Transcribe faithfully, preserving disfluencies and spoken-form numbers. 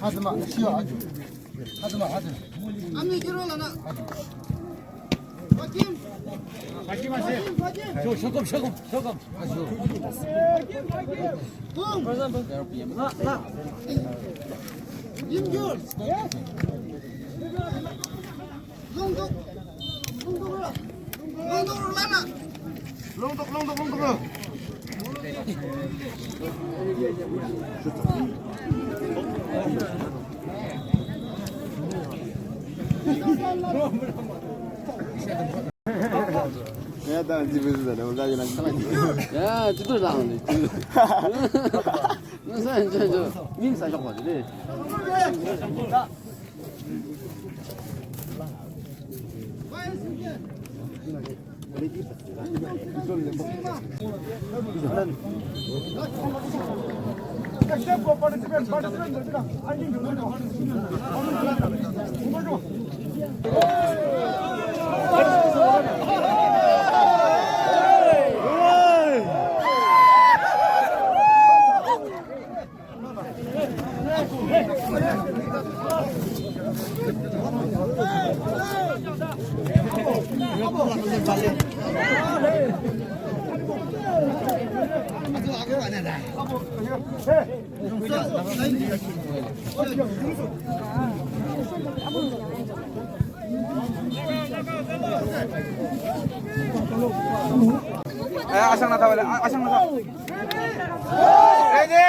Hadi ma, shiyo, hadi. Hadi ma, hadi. Ami kiro lana. Hadi. Fakim. Fakim ase. Fakim, Fakim. Sho-, shokum, shokum, shokum. Fakim, Fakim. Boom. La, la. Yimjur. Lungduk. Lungduk la. Lungduk lana. Lungduk, lungduk, lungduk. Ya, tamam, sipü sipü, tamam, tamam, tamam. Ya, itu tuh, tamam, itu. Nasa, nasa, nasa. Ini saya coba dulu. Eh, asang na tawele, a-, asang na taw. Ready?